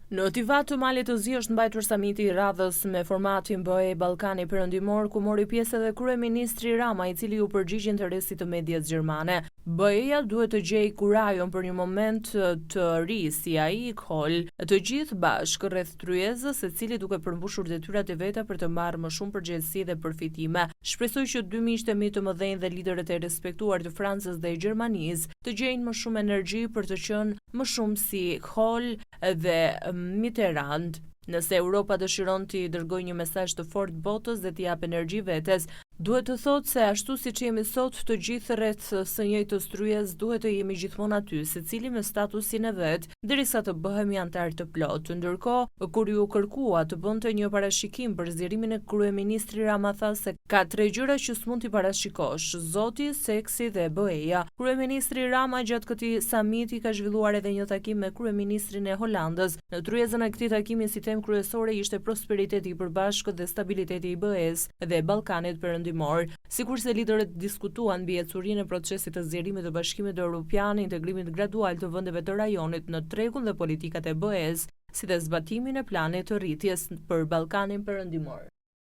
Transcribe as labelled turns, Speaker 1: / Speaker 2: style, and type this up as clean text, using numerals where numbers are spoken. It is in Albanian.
Speaker 1: Në Tivat të Malit të Zi është mbajtur samiti i radhës me formatin BE Ballkani Perëndimor, ku mori pjesë edhe kryeministri Rama, i cili iu përgjigj interesit të medias gjermane. BE-ja duhet të gjejë kurajon për një moment të ri si ai i Kohl, të gjithë bashkë rreth tryezës, secili duke përmbushur detyrat e veta për të marrë më shumë përgjegjësi dhe përfitime. Shpresoj që dy miqtë e mi të mëdhenj dhe liderët e respektuar të Francës dhe Gjermanisë të gjejnë më shumë energji për të qenë më shumë si Kohl dhe Mitterrand. Nëse Europa dëshiron t'i dërgojë një mesazh të fortë botës dhe t'i japë energji vetes, duhet të thotë se ashtu siç jemi sot të gjithë rreth së njëjtës tryezë, duhet të jemi gjithmonë aty, secili me statusin e vet, derisa të bëhemi anëtarë të plotë. Ndërkohë, kur iu kërkua të bënte një parashikim për zgjerimin e kryeministri Rama tha se ka tre gjëra që s'mund t'i parashikosh, Zoti, seksi dhe BE-ja. Kryeministri Rama gjatë këtij samiti ka zhvilluar edhe një takim me kryeministrin e Holandës. Në tryezën e këtij takimi si temë kryesore ishte prosperiteti i përbashkët dhe stabiliteti i BE-së dhe Ballkanit Perëndimor. Sikurse liderët diskutuan mbi ecurinë e procesit të zgjerimit të Bashkimit Europian, integrimit gradual të vendeve të rajonit në tregun dhe politikat e BE-së, si dhe zbatimin e planit të rritjes për Ballkanin Perëndimor.